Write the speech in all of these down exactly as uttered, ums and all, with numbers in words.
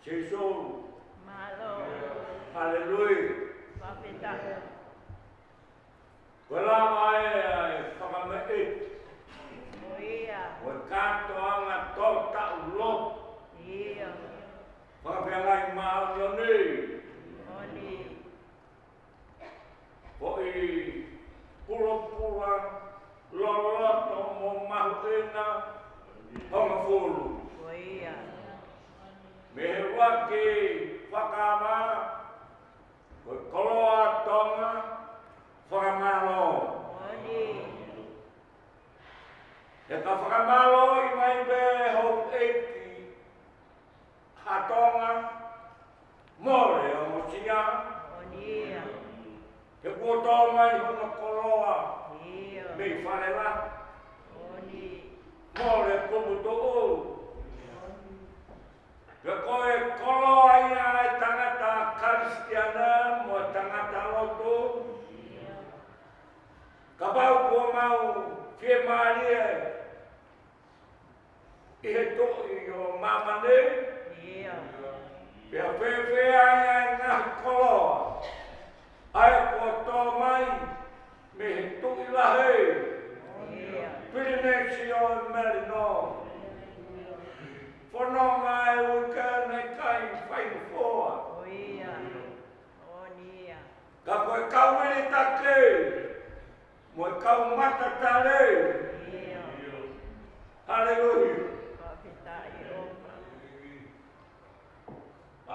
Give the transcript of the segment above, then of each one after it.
Sīsū. Mālō. Haleluia. Fakafetaʻi. Ko e lava ē ʻa e fakameʻi. ʻIo. Ko e kātoanga tō taʻu lotu. ʻIo. Fakafeangai māʻoniʻoni. ʻIo. Ko e pulopula loloto mo mahuʻinga hongofulu. ʻIo. Mei he ʻuluaki fakaava, ko e koloa Tonga, fakamālō. ʻIo. He ka fakamālōʻi mai pē houʻeiki ha Tonga, mole ʻo mosia. ʻIo. He kuo tō mai hono koloa. ʻIo. Mei fale lahi. ʻIo. Mole kumu tuʻu. Pea ko e koloa ia ʻa e tangata Kalisitiane mo e tangata lotu. Kapau kuo mau fiemālie ʻi he Tuʻi ʻo māmani. ʻIo. Pea fēfē ai ʻa e ngaahi koloa ʻa ia kuo tō mai mei he Tuʻi Lahi. ʻIo. Pilinisi ʻo e Melino. Fononga e uike naʻe ʻikai faingofua. ʻIo. ʻIo. Ka ko e kau vilitaki mo e kau matatali. ʻIo. Haleluia. Fakafetaʻi ʻEhova.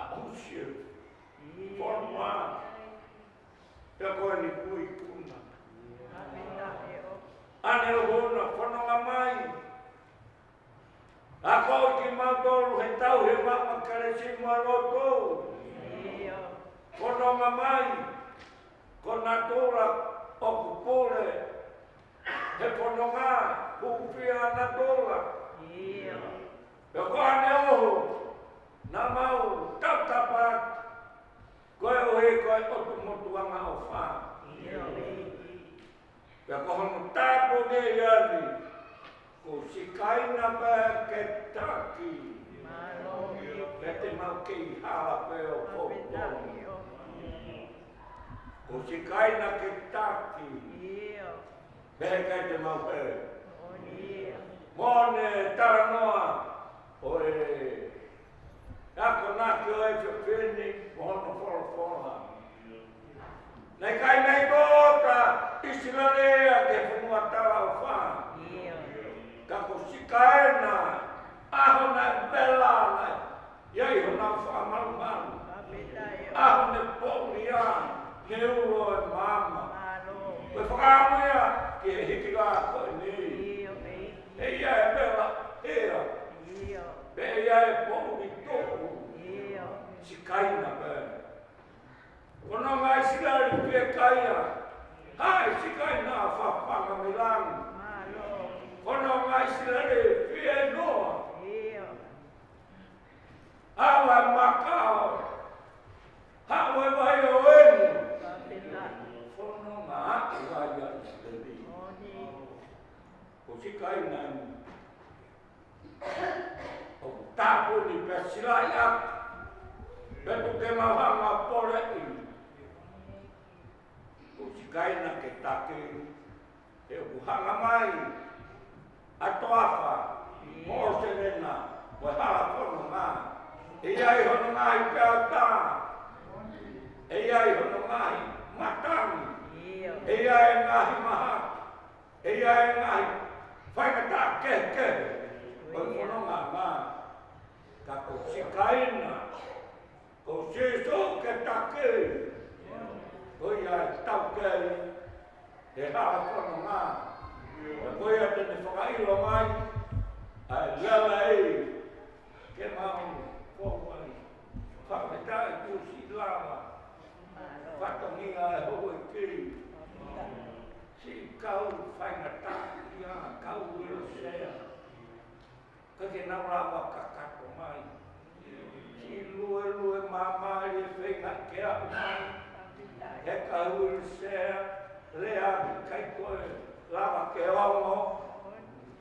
Aʻusia. ʻIo. Fonua. Pea ko eni kuikuna. Fakafetaʻi ʻEhova. ʻAne ʻo hona fononga mai. Ako kimautolu he tau he mama kelesi mo lotu. ʻIo. Fononga mai, ko natula ʻoku pule he fononga, hūfia natula. ʻIo. Pea ko ʻAne ʻo ho, naʻa mau tautapa, koeʻuhi ko e ʻOtu Motu angaʻofa. ʻIo. Pea ko hono tāpuni ia ni, ko Sikaina pē ke taki. Mālō. Pea te mau kei hala pē ʻo fou. Ko Sikaina ke taki. ʻIo. Pea heʻikai te mau pē. ʻIo. Mo ʻene talanoa ʻo e akonaki ʻo e fefine mo hono folofola. Naʻe ʻikai mei tota ʻIsileli ia ki he fonua talaʻofa. ʻIo. Ka ko Sikaina, ʻaho naʻe vela, naʻe ʻi ai honau fakamalumalu. Fakafetaʻi ʻEhova. ʻAho ne poʻuli ai, ne ulo e maama. Mālō. Ko e fakaʻamu ia ki he hiki lā ko eni. ʻIo, ʻEiki. ʻE ʻi ai e vela, ʻio. ʻIo. Pea ʻi ai e poʻuli tuʻu. ʻIo. Sikaina pē. Fononga ʻIsileli fiekaia. Haʻi Sikaina fafanga mei langi. Mālō. Fononga ʻIsileli fienoa. ʻIo. Haʻu e makao. Haʻu e vai ʻo ʻEni. Fononga ʻa e vai ʻa ʻIsileli. Ko Sikaina eni. ʻOku tāpuni pea silaʻi atu. Pea tuku ke mau hanga ʻo poleʻi. Ko Sikaina ke taki, he ʻoku hanga mai ʻa Toafa mo ʻOsenena mo e hala fononga. ʻE ʻi ai hono ngaahi peau tā. ʻE ʻi ai hono ngaahi matangi. ʻE ʻi ai e ngaahi mahaki. ʻE ʻi ai e ngaahi faingataʻa kehekehe ʻo e fononga. Ka ko Sikaina, ko Sīsū ke taki, ko ia e taukei he hala fononga. Ko ia te ne fakaʻilo mai ʻa e lelei ke mau fou ai. Fakafetaʻi kuo siʻi lava fatongia e houʻeiki. Siʻi kau faingataʻaʻia, kau wheelchair. Ka ke nau lava kakato mai. Siʻi luelue māmālie feinga ke aʻu mai. He kau wheelchair, lea ʻikai toe lava ke ongo.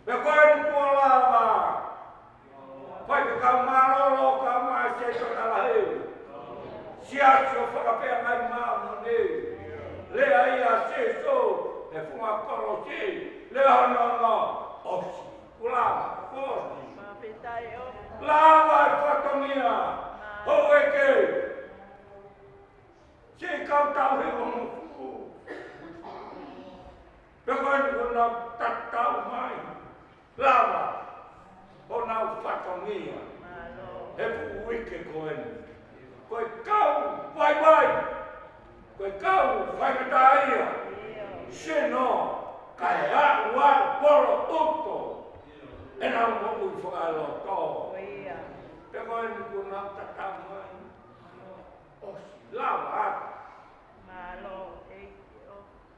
Pea ko eni kuo lava. Faifekau mālōlō ka mai se tota Siasi ʻo Fakafeangai Māʻoniʻoni. Lea ia ʻa Sīsū he funga kolosi, lea hono ono, ʻosi. Kuo lava, ʻosi. Lava e fatongia. Houʻeiki, siʻi kau tauhi ʻo hono fuʻu. Pea ko eni kuo nau tatau mai. Lava honau fatongia he fuʻu uike ko eni. Ko e kau vaivai, ko e kau faingataʻaʻia, sino, kae ʻalu ʻo polo ʻuto ʻenau moʻui fakaeloto. Pea ko eni kuo nau tatau mai. ʻOsi, lava atu. Mālō, ʻEiki.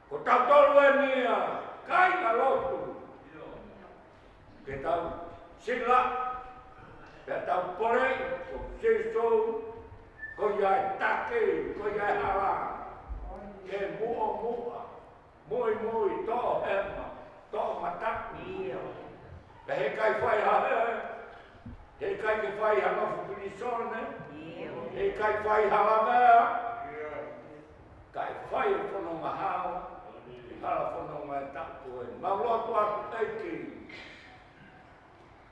Ko tautolu eni ʻa e kāingalotu. Ke tau sila, pea tau pole, ko Sīsū, ko ia e taki, ko ia e hala. Ke muʻomuʻa, muimui, toʻohema, toʻomataʻu. ʻIo. Pea heʻikai fai ha hē, heʻikai ke fai ha nofo pilīsone, ʻio, heʻikai fai ha hala meʻa. Kae fai e fononga hao, hala fononga e taʻu ko eni. Mau lotu atu ʻEiki.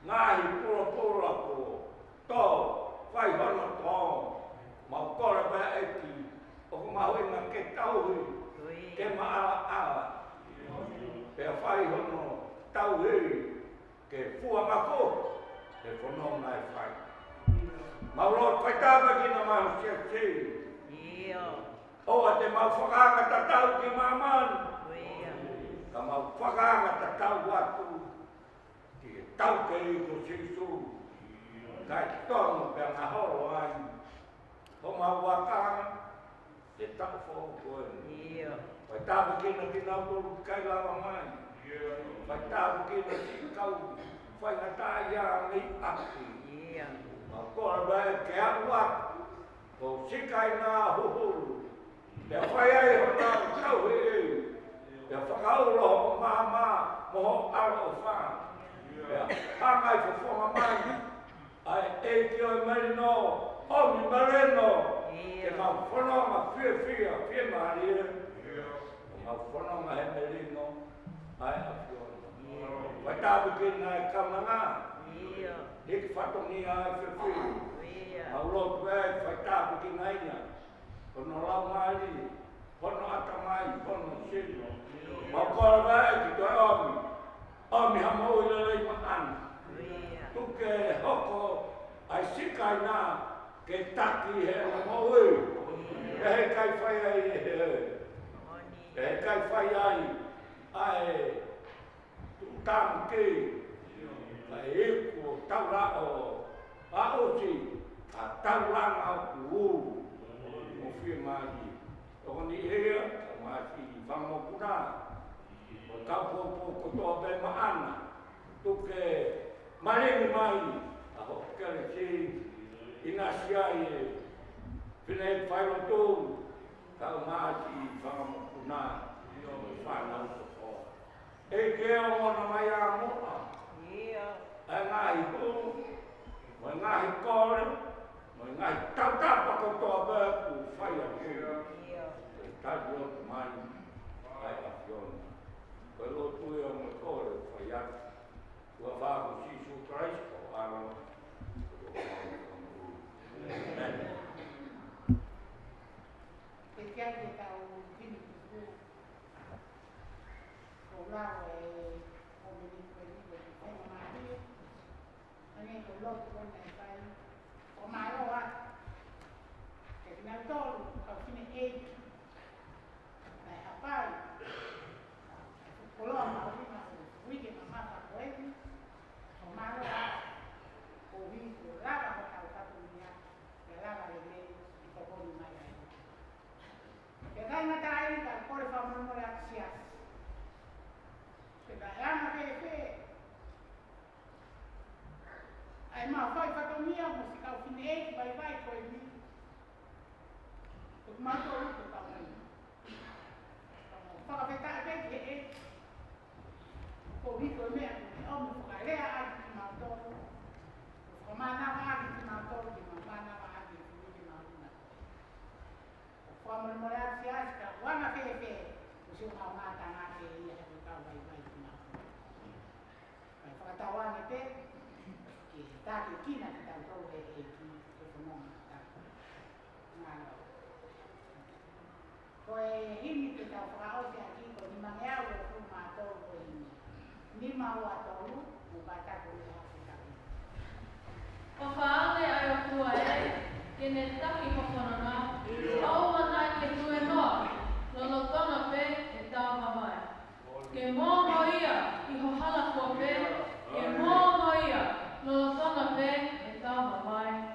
Ngaahi pulopula kuo tō, fai hono tō. Mau kole pē ʻEiki, ʻoku mahuʻinga ke tauhi, ke maʻalaʻala. Pea fai hono tauhi, ke fua ngako he fononga ʻe fai. Mau lotu fai tāpuekina mai ho siasi. ʻIo. ʻOua te mau fakaanga tatau ki māmani. ʻIo. Ka mau fakaanga tatau atu ki he taukei ko Sīsū. Kae tonu pea ngaholo ai homau vaka he taʻu foʻou ko eni. ʻIo. Fai tāpuekina kinautolu ʻoku ʻikai lava mai. Fai tāpuekina siʻi kau faingataʻaʻia mei ʻapi. ʻIo. Mau kole mai ke aʻu atu, ko Sikaina Huhulu. Pea fai ai honau tauhi. Pea fakaulo hoʻo maama mo hoʻo ʻaloʻofa. Pea hanga ʻo fofonga mai ʻa e ʻEiki ʻo e melino, ʻomi melino, ke mau fononga fiefia, fiemālie, ke mau fononga he melino ʻa e ʻAfiona. Fai tāpuekina e kaunanga, hiki fatongia ʻa e fiefia. Mau lotu ē, fai tāpuekina ia, hono laumālie, hono ʻatamai, hono sino. Mau kole mai ʻEiki ke toe ʻomi, ʻomi ha moʻui lelei maʻana. Tuku ke hoko ʻa e Sikaina ke taki heʻene moʻui. Pea heʻikai fai ai e hē. Pea heʻikai fai ai ʻa e tuʻutāmaki, kae iku ʻo taulaʻā, ʻa ʻosi, ʻa taulanga ʻoku ʻū mo fiemālie. Tokoni ʻEiki, ʻa Masi Fangamokuna, mo e kau poupou kotoa pē maʻana, tuku ke malingi mai ʻa hoʻo kelesi, ʻinasi ai e fineʻeiki failotu, kau Masi Fangamokuna, mo e fānau kotoa. ʻEiki, ongona mai ʻa muʻa. ʻIo. ʻA e ngaahi hū, mo e ngaahi kole, mo e ngaahi tautapa kotoa pē ʻoku fai ʻaki. ʻIo. Ke tali atu mai ʻa e ʻAfiona. Ko e lotu ia mo e kole ʻoku fai atu. Huafa ko Sīsū Kalaisi ko e ʻAlo. ʻĒmeni. Ke kiate kitautolu. Ko e lau e ko e miniti ko eni ko e faingamālie. Hangē ko e lotu ko eni naʻe fai. ʻOku mālō atu kiate kinautolu kau fineʻeiki naʻe hapai he fuʻu koloa mahuʻinga ʻo e uike mamafa ko eni. ʻOku mālō atu koeʻuhi ko e lava hotau fatongia, ke lava lelei ʻi he tokoni mai ai. Pea ʻikai ngata ai, ka kole fakamolemole atu ki he siasi. Pea ʻe anga fēfē ʻa e mafai fatongia mo siʻi kau fineʻeiki vaivai ko eni. Ko kimautolu ko e kau eni. Ka mau fakafetaʻi pē ki he ʻEiki. Koeʻuhi ko e meʻa kuo ne ʻomi ʻo fakalea ʻaki kimautolu. Ko e fakamānava ʻaki kimautolu, ke mau mānava ʻaki e uike mahuʻinga ko eni. Mole mole atu siasi ka ʻoku anga fēfē, ʻoku siʻi ʻuhinga ʻo ngata ngata pē ia he ʻoku tau vaivai ki nā. Kae fakatauange pē, ke taki kina kitautolu ʻe he ʻEiki, ke fononga atu. Mālō. Ko e himi te tau fakaʻosi ʻaki ko e nimangeau uofulu mā tolu ko e himi. Nima ua tolu, mo pātako le hafu taki. ʻOfa ange ʻa e ʻOtua ē, ke ne taki ho fononga, ʻoua naʻa ke tuēnoa, lolotonga pē ʻetau vavae. Ke mōmō ia ʻi ho hala fua pē, ke mōmō ia, lolotonga pē ʻetau vavae.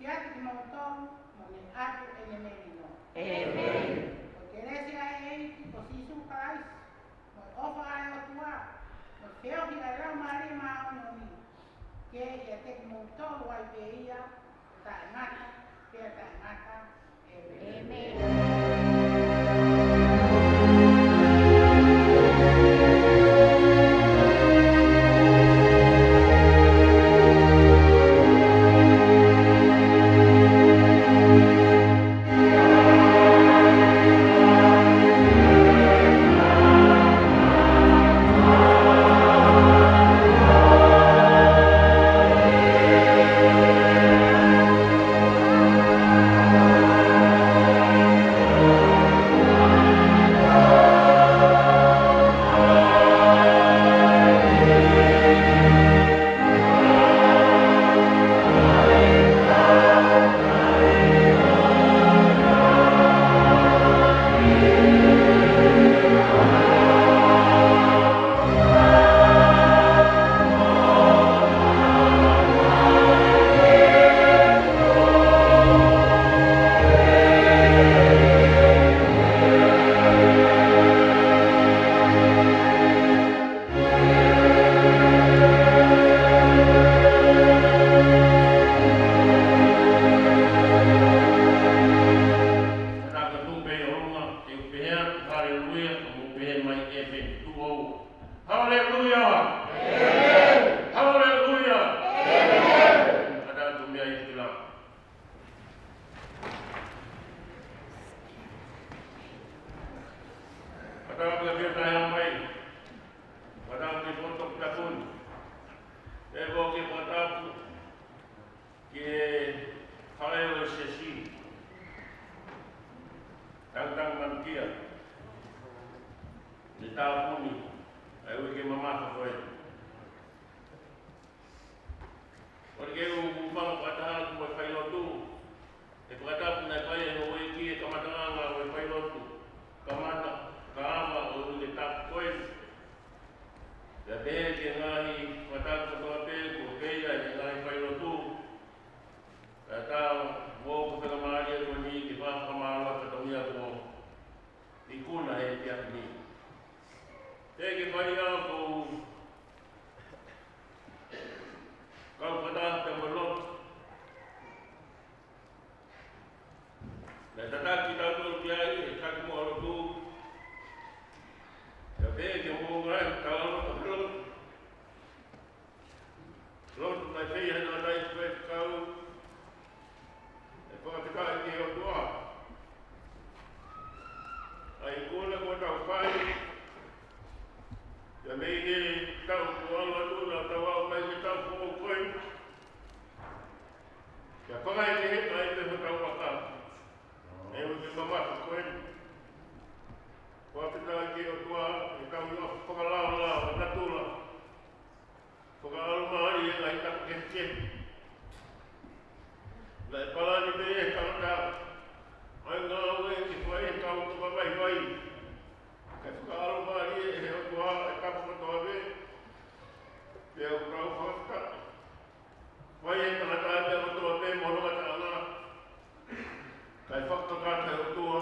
kiate kimoutolu mo ne ʻatu ʻene melino. ʻĒmeni. Ko e kelesi ʻa e ʻEiki ko Sīsū Kalaisi, mo e ʻofa ʻa e ʻOtua, mo e feohi ʻa e Laumālie Māʻoniʻoni, ke ʻiate kimoutolu ai pē ia, taʻengata, pea taʻengata. ʻĒmeni. Haleluia, ka mou pehē mai ʻEfeso ua. Haleluia! Haleluia! Ka tau tumi ai ki la. Ka tau pehē ki he taha mai. Ka tau ki he potu tapu ni. ʻE ko ki he potu tapu ki he fale ʻo e siasi. Tangata manukia. Ni tāpuni, ʻa e uike mamafa ko ē. ʻOku ou ʻumaʻā fakataha mo e failotu, ʻe fakatapu naʻe fai ʻe he houʻeiki e kamataʻanga ʻo e failotu, kamata, kaama ʻo e uike tapu ko ē. Pea pehē ki he ngaahi fakatapu kotoa pē, kuo pehē ʻe he ngaahi failotu. Pea tau mo ko fakamālō ko eni ki he fakamālō fatongia kuo ikuna he tiaki ni. Te ke fai au ko kau kata te mo lotu. Naʻe tataki tautolu ki ai, ʻe taki mo lotu. Pea pehē ke mo ngai tau lotu. Lotu mai pē ia na nai pē kau. ʻE fakafetaʻi ki he ʻOtua. ʻA ia ko ena kuo tau fai. Ia mei he taʻu kuo ʻalu atu na tau aʻu mai ki he taʻu foʻou ko ē. Ia fakaʻekeʻeke ai pē hotau vaka. ʻE uike mamafa ko ē. Fakafetaʻi ki he ʻOtua, ʻe tau ʻi he fakalaolao, natula. Fakaʻalomālie e ngaahi tapu kehekehe. Naʻe palani pē ʻe he tangata ʻa e ngāue ke fai ʻe he kau tokavaivai. Kae fakaʻalomālie ʻe he ʻOtua e tapu kotoa pē. Pea ʻoku tau fakafetaʻi. Fai ʻe he tangata e meʻa kotoa pē mo hono ngataʻanga. Kae fakakakato ʻe he ʻOtua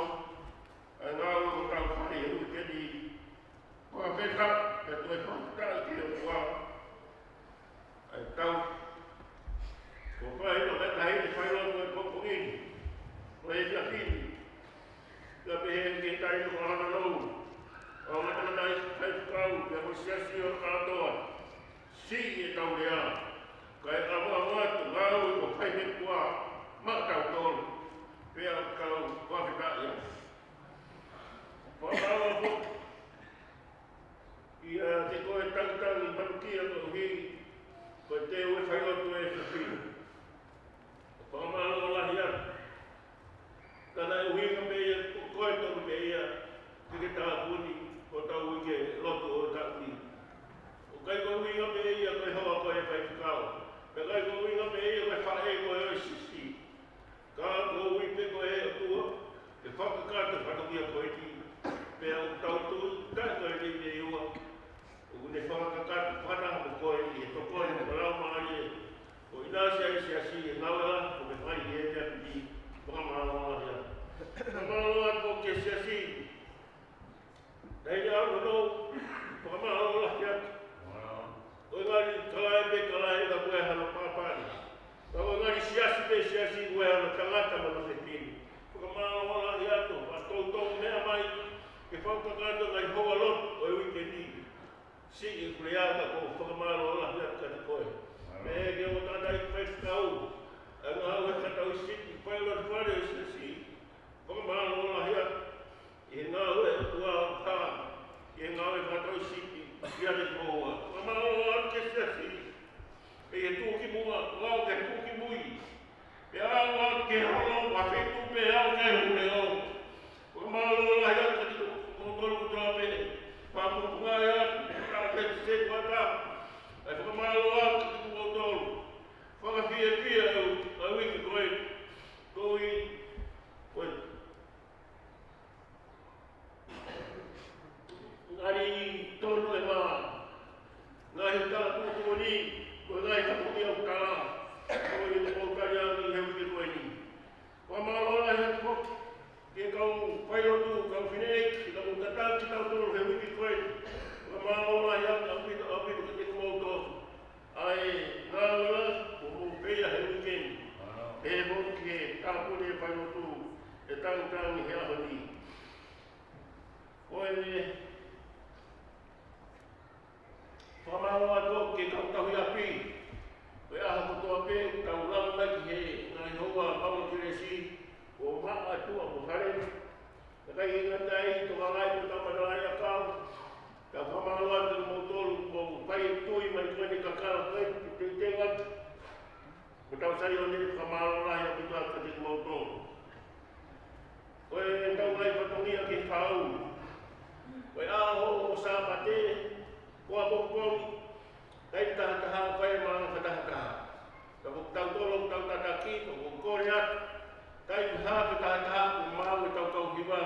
ʻa e ngāue kuo tau fai he uike ni. Fakafetaʻi, pea toe fakafetaʻi ki he ʻOtua. ʻA ia tau. Ko e fai ʻo e tahi ni failotu ʻo e pongipongi ni. Ko e efiafi ni. Pea pehē ki he taimi ko ena ʻo e ngaahi tangataʻeiki faifekau, pea mo e siasi ʻo kātoa. Siʻi ʻetau lea. Kae ʻamuʻamu atu ngāue kuo fai ʻe he ʻOtua maʻatautolu. Pea ʻoku tau fakafetaʻi ai. Fakafetaʻi. ʻIate koe Tangitangi Manukia koeʻuhi ko e teu e failotu ʻo e efiafi ni. Fakamālō lahi atu. Ka naʻe ʻuhinga pē ia ko koe tonu pē ia ke ke tāpuni hotau uike lotu ʻo e taʻu ni. ʻOku ʻikai ko e ʻuhinga pē ia ko e hoa koe ʻo e faifekau. Pea ʻikai ko e ʻuhinga pē ia ko e faʻē koe ʻo e siasi. Ka ko e ui pē ko e ʻOtua ke fakakakato e fatongia ko eni. Pea ʻoku tau tui, taʻe ko e lelei ua. ʻOku ne fakakakato fakataha mo koe ʻi he tokoni ʻa e Laumālie. Ko e ʻinasi ʻa e siasi ʻi he ngāue lahi kuo ke Mai he te api, fakamālō lahi atu. Fakamālō atu ki he siasi. Taimi ʻa hono, fakamālō lahi atu. Ko e ngali kalaʻi pē kalaʻi ka ko e hano pāpani. Ka ko e ngali siasi pē siasi ko e hano tangata mo hono fefine. Fakamālō lahi atu, ʻa toutou meʻa mai, ke fakakakato ngaahi houa lotu ʻo e uike ni. Siʻi kuleana ko e fakamālō lahi atu kiate koe. Pea ki he ongo tangataʻeiki faifekau, ʻa e ngāue fakatau sipi, fai lotu fale ʻo e siasi. Fakamālō lahi atu. ʻI he ngāue ʻa e ʻOtua ʻoku tā, ʻi he ngāue fakatau sipi, ʻiate kimoua. Fakamālō atu ki he siasi. Pea ʻi he tuʻu ki muʻa, ʻo aʻu ki he tuʻu ki mui. Pea aʻu atu ki he holo, ʻa e feituʻu pē ʻo aʻu ki he hū leʻo. Fakamālō lahi atu kiate kimoutolu kotoa pē. Fakapupunga atu, ka ke se kuata. ʻAi fakamālō atu kiate kimoutolu. Fakafiefia ʻa e uike ko ē. Ko e, ko e. Ngali tonu e mā. Ngaahi tala tuʻutuʻuni, ko e ngaahi fatongia ʻoku tala, ko e ʻoku tali ange he uike ko eni. Fakamālō lahi atu foki, ki he kau failotu, kau fineʻeiki, ki he kau tataki kitautolu he uike ko eni. Fakamālō lahi atu, ʻaupito, ʻaupito kiate kimoutolu. ʻA e ngāue ʻoku mou fai he uike ni. Pehē foki ki he tāpuni e failotu, ʻe tangitangi he ʻaho ni. Ko e fakamālō atu ki he kau tauhi ʻapi. Ko e ʻaho kotoa pē, tau lava mai ki he ngaahi houa maʻu kelesi, ʻo maʻa atu ʻa mo hale. Ka ʻikai ke ngata ai, tokanga ai, ko e tau matalaʻiʻakau. Tau fakamālō atu kiate kimoutolu, ʻoku mou fai e tui mai ko eni kakala ko eni, ke teitei ngata. Ko e tau Saione, fakamālō lahi ʻaupito atu kiate kimoutolu. Ko e tau ngaahi fatongia ki he fānau. Ko e ʻaho ʻo Sāpate, ko ʻapongipongi, taimi tahataha, fai mānava tahataha. Ka ko kitautolu, tau tataki, ko e kole atu, taimi hake tahataha, ʻoku maʻu ʻe he tau kau hiva,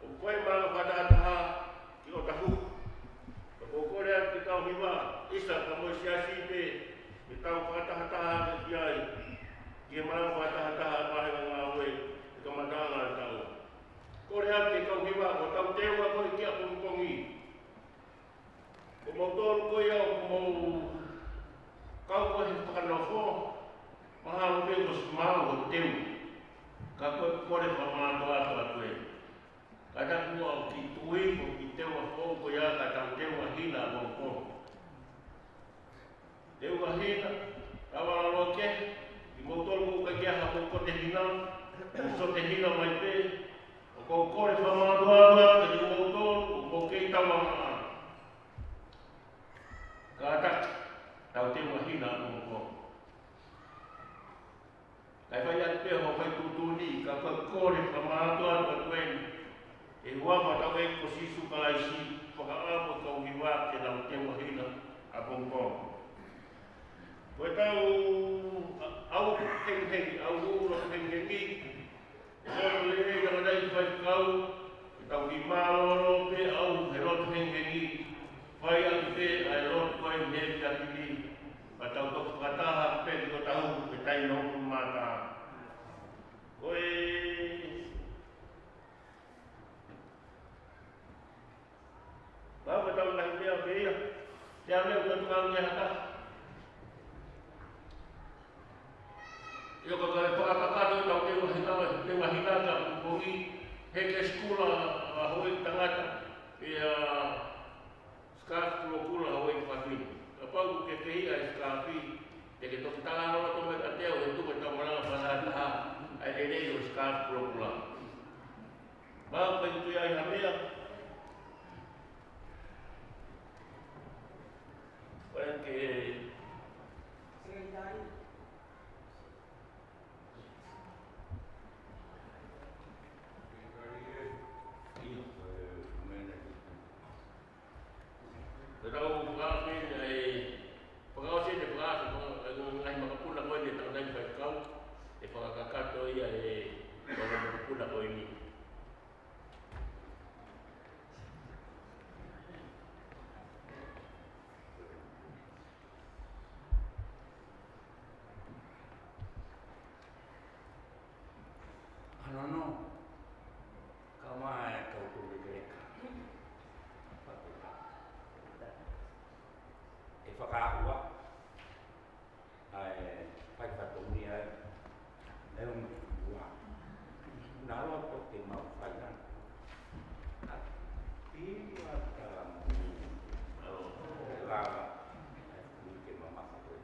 ʻo fai mānava tahataha, ki ʻOtahuhu. Ka ko e kole atu ki he kau hiva, ʻisa pea mo e siasi pē, ke tau fakatahataha ki ai, ki he mānava fakatahataha ʻa e ngaahi ngāue, ʻi he kamataʻanga ʻo e taʻu. Kole atu ki he kau hiva, ʻoku tau teua ko ē ki ʻapongipongi. Ko moutolu ko ia ʻoku mou kau ko ē he fakanofo, mahalo pē kuo ʻosi maʻu hoʻo teu. Ka ko e kole fakamātoato atu ē. Ka taku ʻoku ou kiʻi tui, ko e kiʻi teua foʻou ko ia ka tau teua hina ʻapongipongi. Teua hina, tau ʻalu ki he, kimoutolu ʻoku ʻikai ke ʻi ai haʻamou kote hina, mou sote hina mai pē, ʻoku ou kole fakamātoato atu kiate kimoutolu, ʻoku mou kei tau angaʻanga. Kātaki, tau teua hina ʻapongipongi. Kae fai atu pē hoʻo fai tuʻutuʻuni, ka ko e kole fakamātoato atu eni. ʻI he huafa ʻo hotau ʻEiki ko Sīsū Kalaisi, fakaʻamu e kau hiva ke nau teua hina ʻapongipongi. Ko e tau ʻa-, ʻaho hengihengi, ʻaho lotu hengihengi, ʻo e lelei ʻa e ngaahi faifekau, ke tau kiʻi mālōlō pē ʻaho he lotu hengihengi, fai atu pē ʻa e lotu ko eni he efiafi ni, ka tau toki fakataha pē ki ʻOtahuhu he taimi ʻoku mata. Ko e Mau ka tau ngaahi meʻa pē ia. Te ame ʻoku tau ngaahi meʻa haka. ʻIo ka ko e fakakakato ʻetau teua hina, teua hina ka pongi, heke sikula, ʻa, houʻeiki tangata, pea scarf kulokula houʻeiki fafine. Kapau ʻoku ke kehe ʻa e scarf, te ke toki talanoa atu mai kiate au he tuku ʻetau malanga fakataha, ʻa e lelei ʻo e scarf kulokula. Mau ka ʻi ai ha meʻa. Ko e ke. ʻIo. Ko e tau fakaʻamu ʻe fakaʻosi ʻene fakaʻamu, ngaahi makapuna ko eni ʻa e tangataʻeiki faifekau, ʻe fakakakato ia ʻe he makapuna ko eni. Nono, ka mai e kau tui ke leka. Fakapapau. ʻE fakaʻuha ʻa e fai fatongia ʻa e ʻEiki ʻo e ʻOtua. Naʻa loto ke mau fai ʻa e ʻiwa talamui. ʻE lava ʻa e kui ke mamafa ko ē.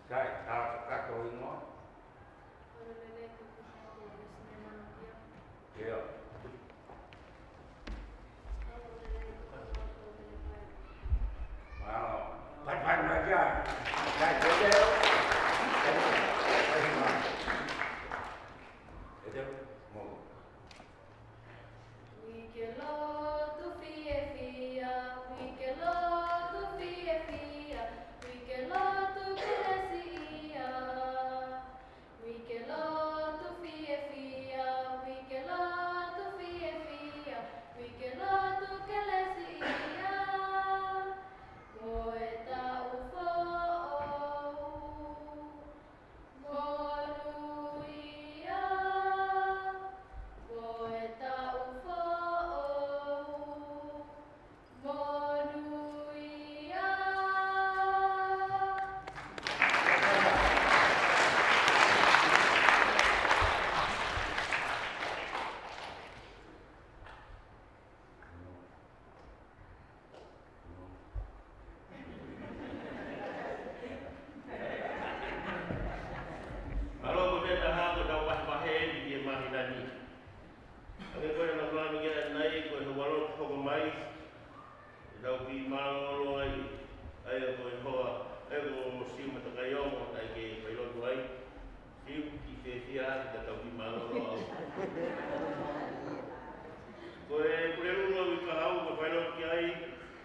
Sai, tala kakato ʻi ngoa. Mālō. Fai, fai, fai, fai. Fai, fai, fai. Fai, fai, fai. Uike lotu fiefia, uike lotu fiefia, uike lotu kelesiʻia. Uike lotu fiefia, uike lotu fiefia, uike lotu kelesiʻia. Ko e taʻu foʻou, monūʻia. Ko e taʻu foʻou, monūʻia. Mālō, ko e meʻa ʻe taha ko ʻetau vahevahe ʻi he māhina ni. Hangē ko e lau ʻa e Lami ʻanenai, ko e houa lotu hoko mai, ʻetau kiʻi mālōlō ai, ʻa ia ko e hoa, ʻa ia ko Siu Matakaiongo, ʻai ke fai lotu ai. Siu, kiʻi fiefia, ʻetau kiʻi mālōlō au. Ko e Pulelulu ʻa e Uikahau, ko e fai lotu ki ai,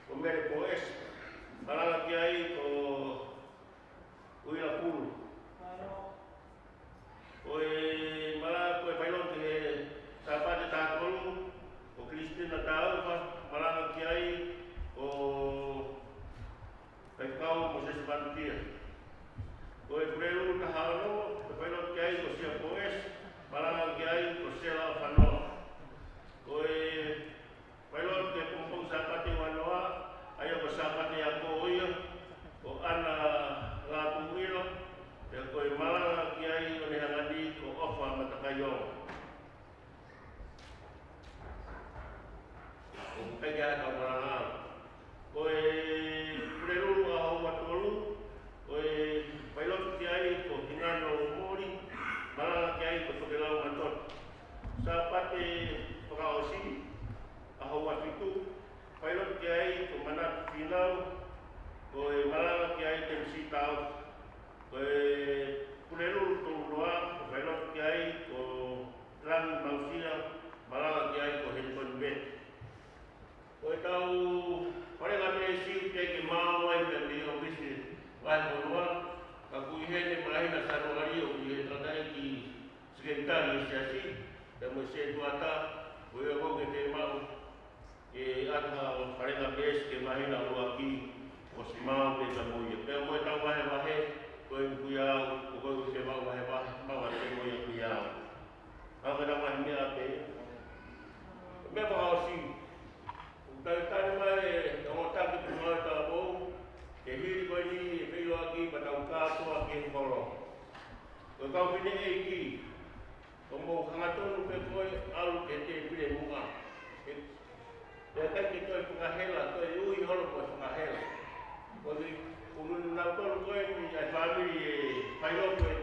ko Mele Poesi. Malanga ki ai, ko Uila Pulu. Ko e mala-, ko e fai lotu ki he Sāpate taha tolu, ko Kilisitiana Taufa, malanga ki ai, ko Faifekau Mōsese Vanukia. Ko e Pulelulu taha ono, ko e fai lotu ki ai, ko Sia Poesi, malanga ki ai, ko Sela Fanoa. Ko e fai lotu ki he pongipongi Sāpate ua noa, ʻa ia ko e Sāpate ako ia, ko ʻAna Lātūʻila, pea ko e malanga ki ai ʻo ne hanga ni ko ʻOfa Matakaiongo. ʻOku ʻikai ke ʻi ai ha kau malanga. Ko e Pulelulu ʻaho ua tolu, ko e fai lotu ki ai ko Hingano Moli, malanga ki ai ko Tokelau Matotu. Sāpate fakaʻosi, ʻaho ua fitu, fai lotu ki ai ko Manatu Finau, ko e malanga ki ai Temisi Tau. Ko e Pulelulu tolu noa, ko e fai lotu ki ai ko Langi Mausia, malanga ki ai ko Henitoni Meti. Ko ʻetau falengamesi ʻoku teʻeki ke maʻu ai pē mei he ʻōfisi vahefonua, ka ʻoku ʻi heni māhina Sānuali ʻoku ʻi he tangataʻeiki sekelitali ʻo e siasi, pea mo e setuata, ko ia ʻoku ke te maʻu ke ʻata falengamesi ki he māhina ʻuluaki, ʻosi maʻu pē ka mo ia. Pea mo ʻetau vahevahe, ko e kuia au, ko koe ʻoku ke maʻu vahevahe, maʻu ʻa e mo ia kuia au. Ka ko e tau vahe meʻa pē. Meʻa fakaʻosi. ʻOku talitali mai e ongo taki pē mo e talavou, ke hili ko eni e feʻiloaki pea tau kātoa ki he holo. Ko e kau fineʻeiki, ʻoku mou hangatonu pē ko e ʻalu ki he tēpile muʻa. He, he ʻikai ke toe fakahela, toe ui holo ko e fakahela. Ko e, ko e nau tonu ko eni ʻa e fāmili e fai lotu e